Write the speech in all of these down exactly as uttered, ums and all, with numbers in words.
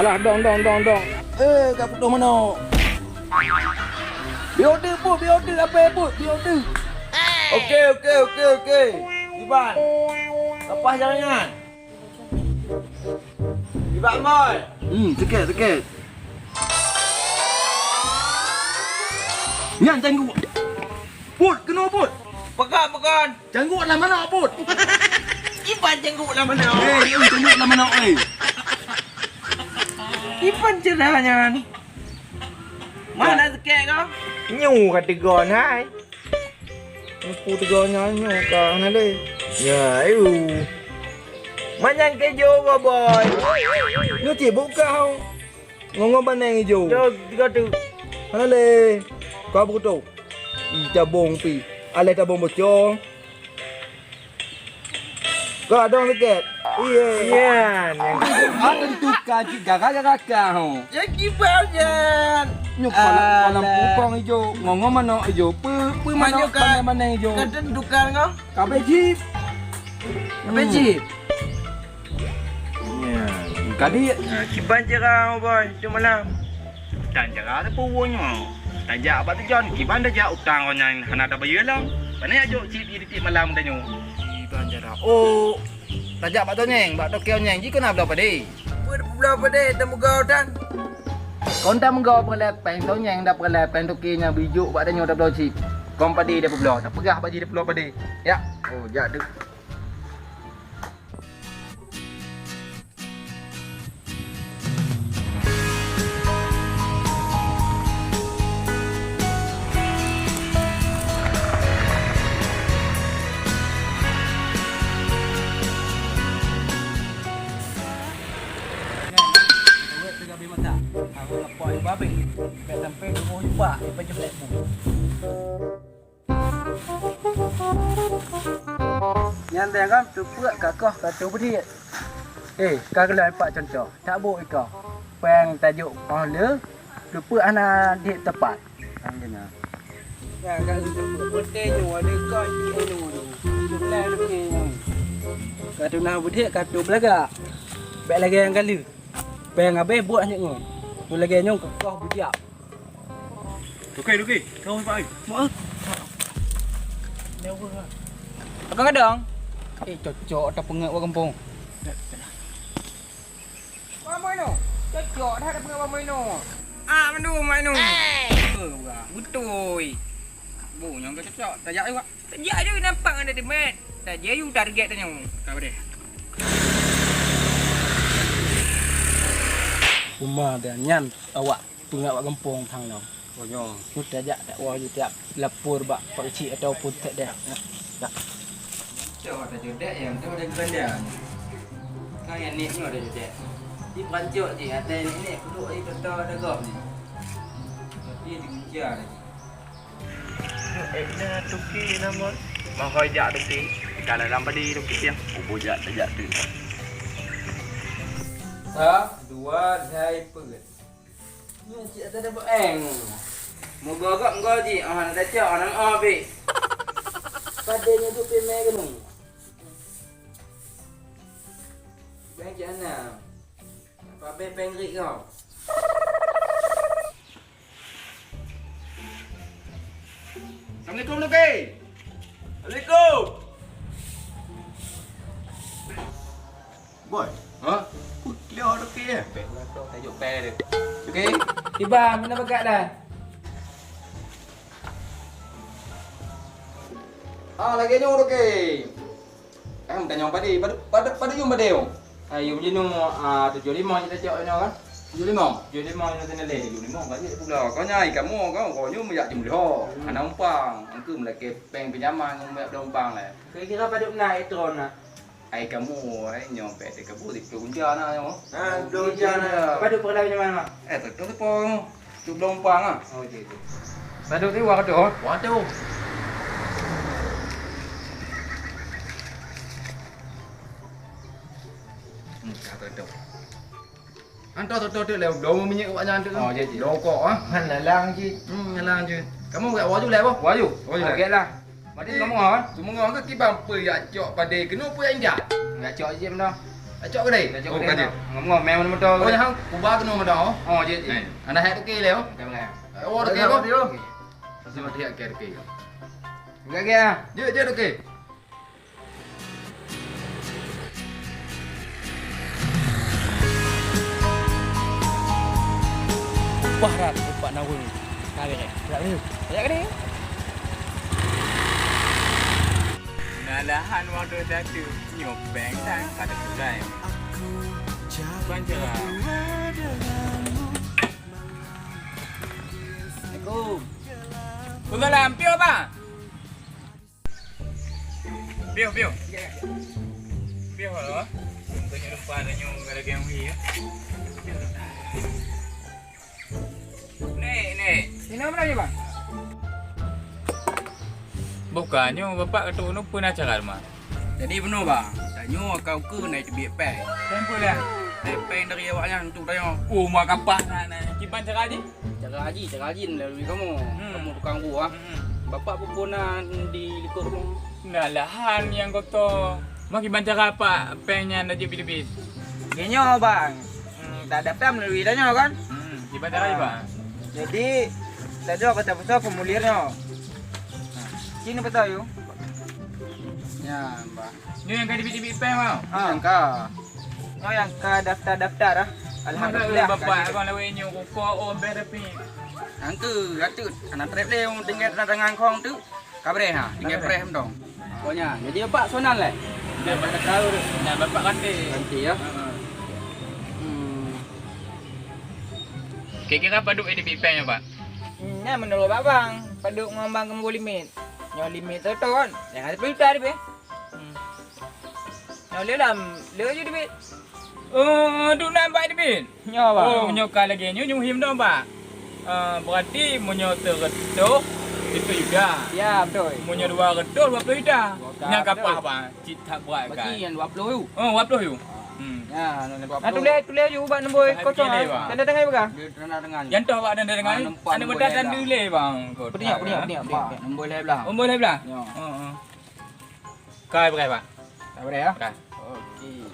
Alah, dong, dong, dong, dong. Eh, ka putôh manok. Biôh deuh, Bud, biôh deuh, apa, Bud? Biôh deuh. Oke, oke, oke, oke. Iban. Lepas jalan nyan. Iban, boy. Hmm, sikit, sikit. Nyan, tengok. Bud, keunoe, Bud. Pekan, pekan. Cangguek lam manok, Bud. Iban cangguek lam manok. Eh, eh, cangguek lam manok, eh. Iban cerah nyan. Mana sikit kau? Nyoe ka tegon hai. Nyoe tegon nyan nyoe ka hana lé. Ya, ayu. Manyang kejo kau, boy. Nyoe cibuk kau. Ngon-ngon baneng ijo. Yo, tiga tu. Hana lé. Kau beutôi. Ih, tabong pi. Alah tabong bocor. Kau dong sikit. Iya. Iya, neng. Ada tukar cik gara-gara kau. Ya, kibar jan. Nyuk kolam, kolam pukong ijo. Ngon-ngon manok ijo. Pe, pe manok baneng-baneng ijo. Kadang tukar kau. Kabeh jip. Kabeh jip. Nyan. Kadi. Nah, kiban cara, boy, tu malam. Dan cara tu pun nyoe. Tajak bak tujuan, kiban tajak utang orang nyang hana tabayeue lom. Pane ajok cit di tiep malam tanyoe. Kiban cara. Oh, tajak bak tonyeng, bak toke onyeng, jikon na bloe padé. Peue bloe padé, tameugau tan. Kon tameugau peureulee péng tonyeng, dak peureulee péng toke nyang bijok bak tanyoe tabloe cit. Kon padé dak peubloe, tapeugah bak jih dak peubloe padé. Ya. Oh, jak tu. Nyan deh kan, teupeuk ka koh ka teuh beudiet. Eh, ka geulah empat contoh. Tak bôk iko. Péng tajok oh le, teupeuk hana diet tepat. Kan kena. Ya, ka teupeuk. Putih nyoe, ada kau cik nyoe. Sebelah lagi nyoe. Ka teuh na beudiet, ka teuh beulagak. Bèk lagèe nyang ka lheueh. Péng habéh buet hanyut ngon. Nyoe lagèe nyoe keu koh bujak. Duki, duki. Kau, Pak, ai. Mak, ah. Akan kadang. Eh, cocok ata peungeuet wak gampông. Wak Moino. Cocok dah ata peungeuet wak Moino. Ah, mandu, Mak Inu. Eh, wah, beutôi. Bu, nyang ka cocok. Tajak, wak. Tajak je nampak ada di mat. Tajak, you target tanya. Kau deh. Uma dah nyan awak. Peungeuet wak gampông thang nyoe. Oh, nyoe. Nyoe tajak tak woe ju tiap lapor bak pak cik ataupun tak deh. Dak. Cok ada jodek yang tu ada ganda. Kan yang ni nyoe ada jodek. Di pancok je, ada ni ni, perlu ai kata ada gop ni. Tapi di kunci ada. Eh, na tuki nama. Mahoi jak tuki. Kalau dalam padi tuki ya. Ubu jak, jak tu. Sa, dua, hai, peut. Nyoe cit ata dapeueng. Moga gop engko jih, oh, hana tacok, hana meu'oh pih. Padé nyoe duek pih mé keunoe. Bèk jak na. Pabèe péng rik kau. Assalamualaikum, Luki. Waalaikum. Boy. Ha? Putih orang ke ya? Pek belakang tajuk pek dia. Okey. Tiba, mana pegat dah? Ah, lagi nyoe okey. Eh, tanya padé, pada pada pada yum padé. Ah, yum jinu ah tujuh lima kita cak ino kan? Tujuh lima. Tujuh lima ino tadi leh. Tujuh lima kan dia pula. Kau nyai kamu kau kau nyoe mujak jumlah. Ana umpang, engkau melakèe péng pinjaman ngumbai umpang leh. Kira-kira padub na elektron na. Ai kamu, ai nyoe pek teuka bu siplôh gunja na nyoe. Ha, siplôh gunja na. Padub peureulee nyoe mana? Eh, teuka siplôh kamu. Siplôh umpang ah. Oh, je, je. Padub ni wah tu. Wah tu. Hmm, ka tu. Hantar tu tu tu leh, dong minyeuk awak nyan tu. Oh, je, je. Dong kok ah. Han lalang je. Hmm, lalang je. Kamu gak waju leh, boh? Waju. Waju leh. Okey lah. Berarti semua, eh? Semua ke kiban peue yak cok padé keunoe peue yak injak? Yak cok je meunoe. Acok keudeh. Acok keudeh. Ngom-ngom, memang motor. Oh, nyan, kuba keunoe meudoe. Oh, jeuet, jeuet. Hana hek toke lé, oh. Oke, oke. Oh, toke, oh. Oke. Masih mati hek toke. Oke, oke, ah. Jeuet, jeuet, toke. Upah rat, upah naweue. Ka beres. Gerak dulu. Gerak dulu. Nah, lahan wadoe datu nyoe péng tan ka teukulai. Ban cara. Assalamualaikum. Waalaikumsalam. Piôh, Bang? Piôh, piôh. Piôh lah. Tunjuk tempat tanyoe lagi yang hui ya. Nek, nek. Sinoe meunan, Bang? Bukannya bapak kata peue na acara mah. Jadi bunoe, Bang. Tanyoe akan ukeue na teubiet péng. Péng peue lah? Péng dari awaknyan untuk tanyoe. Oh, mak kapah na, na. Kiban cara jih? Cara haji, cara haji melalui kamu. Hmm. Kamu tukang buah. Hmm. Bapak pun pernah di likot kamu. Nah, lahan nyang kotor. Mah kiban cara Pak péng nyan dak jeuet bit-bit? Geuh nyoe, Bang. Hmm, dak daftar melalui tanyoe kan? Hmm, kiban cara, Bang? Jadi, tanyoe ka tapeusoe formulir nyoe. Sini beutôi yuk. Ya, Bang. Nyoe nyang ka dibiet-biet péng, Bang? Ha. Nyang ka. Nyoe nyang ka daftar-daftar ah. Alhamdulillah. Bapak abang lawét nyoe kuko oh beh tapi. Angke, ateuh, anak trep lé, dengar tantangan kong tu. Kabreh ha, dengar breh mantong. Pokoknya, jadi bapak sonan lé. Dia bapak tahu tu. Nah, bapak ganti. Ganti ya. Ha. Hmm. Kira-kira paduk edit bipeng ya, Pak? Hmm, nah, menurut abang, paduk ngambang kembali limit. Nyoe limit tu ton. Jangan sepuluh juta deh. Hmm. Nyoe lé lam, lé je debit. Oh, tu nampak debit. Nyoe, Bang. Oh, nyoe ka lagèe nyoe, nyoe muhim dah, Bang. Ah, berarti meunyoe seratus, itu juta. Ya, betul. Meunyoe dua ratus, dua puluh juta. Dua ratus. Nyang kapah, Bang. Cit that berat kan. Berarti yang dua puluh tu. Oh, dua puluh tu. Hmm. Ya, dua puluh. Ah, tulis, tulis je ubat nombor kosong. Tanda tangan bukan? Tanda tangan. Jantoh, Bang, tanda tangan. Ah, nampak. Ada nombor betas tanda leh, Bang. Peunyoe, peunyoe, peunyoe. Nombor leh belah. Nombor leh belah? Ya. Heeh. Kai pakai, Pak? Kai pakai, ya? Pakai. Okey.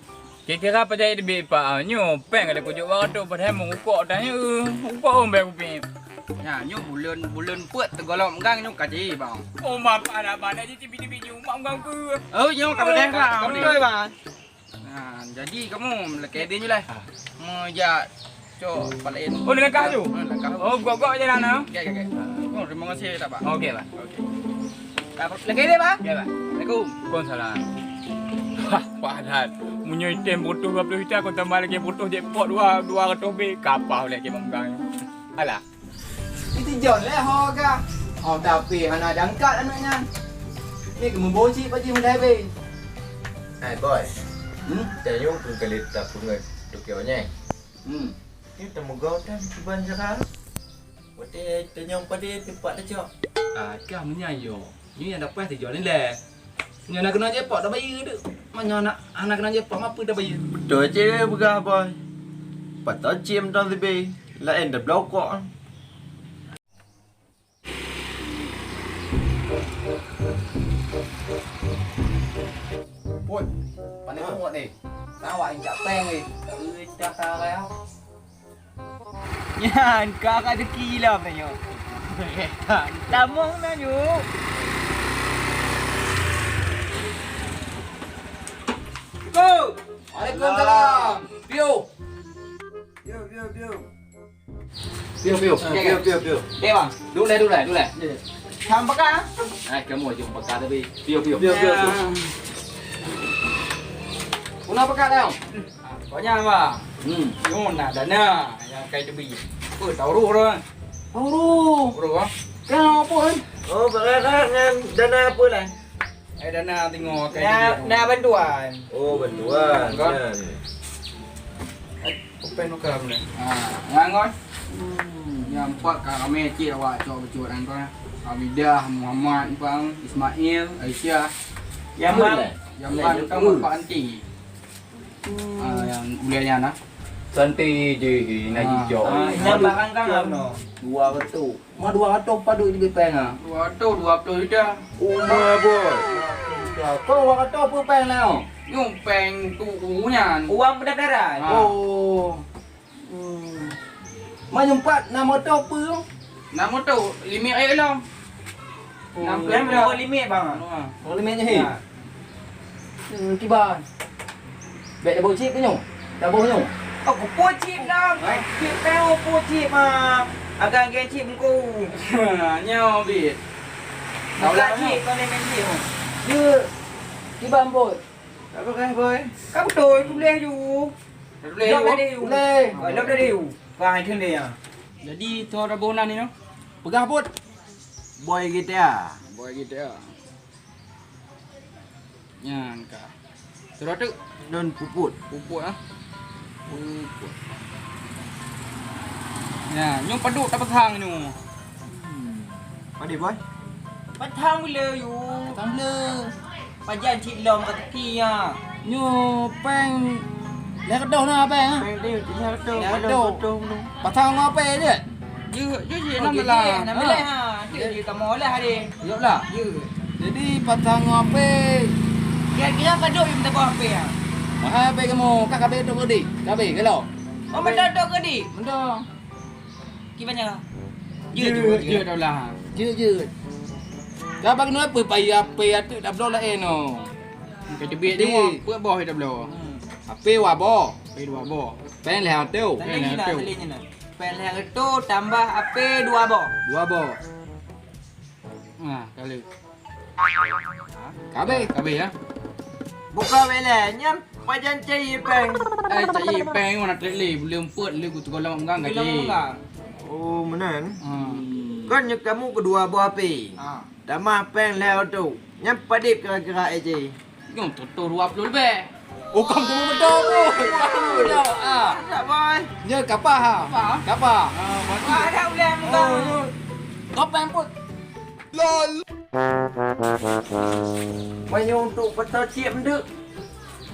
Kira-kira apa jadi debit, Pak? Nyoe peng ada kujok baru tu, padahal mengukok dah nyoe. Ukok on bek kupi. Ya, nyoe bulan, bulan peuet teugolom gang nyoe kaji, Bang. Oh, mapa dah mana je tibi-tibi nyoe mak gang ke? Oh, nyoe ka pakai, Bang. Betul, Bang. Nah, jadi kamu lekeh dia je lah. Meujak Cok, palain. Oh, ni langkah tu? Ha, langkah. Oh, gok-gok je lah, nah. Okey, okey, okey. Oh, terima kasih tak, Pak? Okey, Pak. Okey. Tak, lagi ni, Pak? Okey, Pak. Assalamualaikum. Waalaikumsalam. Wah, Pak Haddad. Meunyoe item putôh dua puluh juta, kau tambah lagi putôh jackpot dua, dua ratus B, kapah lagi memegang. Alah. Itu John leh ho ka. Oh, tapi hana jangkat aneuk nyan. Ni keu meuboci Pak Ji Mudai be. Hai, bos. Hmm? Tanyoe keu kali tapeungeut Tokyo nyan. Hmm. Nyoe teumeugoe tan kiban cara. Watèe tanyong padé teumpat tacok. Ah, kah meunyan yo. Nyoe nyang dapat tijol ni leh. Nyoe na keunan jepok tak bayeue tu. Meunyoe na, na keunan jepok, mapeue tak bayeue? Beutôi cit peugah, Boy. Patôt cit mantong sibé. Laén tabloe kok. Put, pané pungut ni. Awak injak pèng ni. Eh, dah salah. Nyan, ka, ka deki ilom na nyoe. Tamong na nyoe. Assalamualaikum. Waalaikumsalam. Piu. Piu, piu, piu. Piu, piu. Ah, piu, piu, piu. Eh, bang. Dulai, dulai, dulai. Ya. Ham peka? Eh, kamu aja peka tapi. Piu, piu. Piu, piu, piu. Ya. Guna peka tau? Ah, pokoknya, bang. Hmm. Nyoe na dana nyang kai teubi. Apa, tauruh dah. Tauruh. Tauruh, ah. Kenapa, kan? Oh, berharap dengan dana apa lah? Eh, dana tengok kai teubi. Na bantuan. Oh, bantuan. Kan? Ya. Eh, open muka apa ni? Ah, yang kan? Hmm, yang empat ka ramai cik awak cok becut kan tu. Hamidah, Muhammad, Bang, Ismail, Aisyah. Yang bang, yang bang kan bapak anti. Ah, yang ulai nyan nah. Santai je, nak jijok. Ah, yang barang kan anu. Dua ratus. Mah dua ratus paduk di bipeng ah. Dua ratus dua puluh juta. Uma boy. Ya, kau orang kata apa peng lah, oh? Nyoe peng tu u nyan. Uang pendaftaran. Ha. Oh. Hmm. Manyumpat nama tu apa, oh? Nama tu limit air lom. Oh. Nama tu limit, bang. Ha. Oh, limit ni, he? Ya. Hmm, kiban. Bèk taboh chip ke nyoe? Taboh nyoe? Oh, kupeue chip lah. Hai? Chip kan, oh, kupeue chip, ah. Agak-agak chip engko. Nyoe, Bit. Buka chip, kau ni main chip. Jeuet. Kiban, Boy. Apa kah, Boy? Ka beutôi, tuléh ju. Tuléh ju? Tuléh. Oh, lop tadi ju. Kau hai kheun dia. Jadi, tu ada boh nan ni, no? Peugah, Bot. Boy G T A. Boy G T A. Nyan ka. Sidroe teuk. Nyan puput. Puput, ah. Puput. Nyan, nyoe padub tapasang nyoe. Hmm. Padub, Boy? Patang buleuen, yu. Patang buleuen. Pajan cit lom ka teuki, ya. Nyoe peng lhèe reutôh na, peng, ah? Peng lhèe reutôh. Lhèe reutôh. Patang ngon apè jeuet? Jeuet, jeuet, jeuet, enam belas. Enam belas, ha. Tu jeuet kamoe lah, Adé. Jeuet lah. Jeuet. Jadi, patang ngon apè. Kira-kira padub nyang meutabah apè, ha? Mahai apè kamoe, ka kabeh tu keudik. Kabeh, kalau. Oh, mantong tu keudik? Mantong. Kiban nyan. Jeuet, jeuet, jeuet, jeuet. Jeuet, jeuet. Ka bak nyoe peuet payah apè ateueh tabloe laén, oh. Ka teubiet nyoe, peuet boh tabloe. Hmm. Apè dua boh. Apè dua boh. Peng lhèe reutôh. Peng lhèe reutôh. Peng lhèe reutôh tambah apè dua boh. Dua boh. Nah, ka lheueh. Ka abéh. Ka abéh, ya? Buka wéh lé, nyan pajan cai peng. Eh, cai peng mana trek lé, buleuen peuet lé ku teugolom gang gaji. Oh, meunan. Hmm. Kan nyoe kamoe keudua boh apè. Ha. Tamah peng lhèe reutôh. Nyan padub kira-kira, eh, cai. Nyoe tutoh dua ploh leubeh. Oh, kamoe beutôi, boh. Kamoe beutôi. Ah. Tak, boy. Nyoe kapah, ha? Kapah. Kapah. Ah, berarti. Wah, dah boleh, oh, nyoe. Kau peng pun. Lol. Meunyoe untuk peutô chip meudeuk.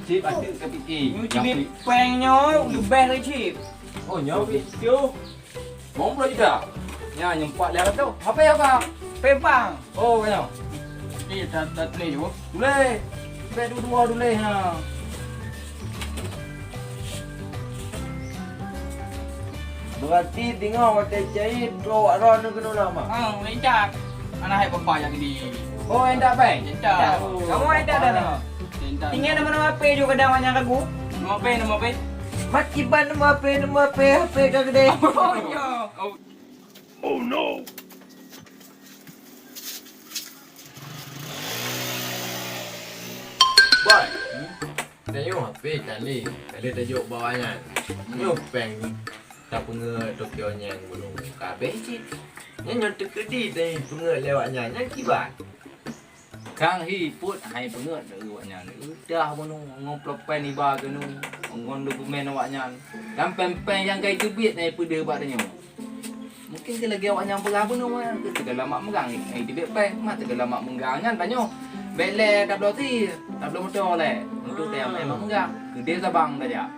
Chip ateuk ka pike. Nyoe chip peng nyoe leubeh dari chip. Oh, nyoe pike. Mau pula kita. Nya, nyempat lé tu. Apa ya, Bang? Pempang. Oh, ya. Ni, tak, tak tulis tu. Tulis. Sampai dua-dua tulis, ha. Berarti tengok watèe cai, tu awak roh ni kena nama. Ha, intat. Anak hai papa yang gede. Oh, intat, Bang? Intat. Kamu intat dah nama? Intat. Tinggal nama-nama apa juga kadang banyak lagu. Nama apa, nama apa? Mat Iban nama apa, nama apa, apa ka gede. Oh, ya. Oh. Oh no! Boy, tanyoe hapé tali, ada tajok bawah nyan. Nyoe peng tapeungeut Tokyo nyang gunong kabeh cit. Nyan nyoe teukeudi tapeungeut lewat nyan, nyan kiban. Kang hi put hai peungeut awak nyan. Udah bunoe ngon pulpen iba keunoe, ngon dokumen awak nyan. Dan peng-peng nyang ka iteubiet hai peudeuh bak tanyoe. Mungkin keu lagèe awak nyan peugah bunoe, keu teugala mak meugang, hai teubiet peng, mak teugala mak meugang nyan tanyoe. Bèk lé tabloe sie, tabloe moto lé. Untuk tayang mak meugang, keudeh sabang tajak.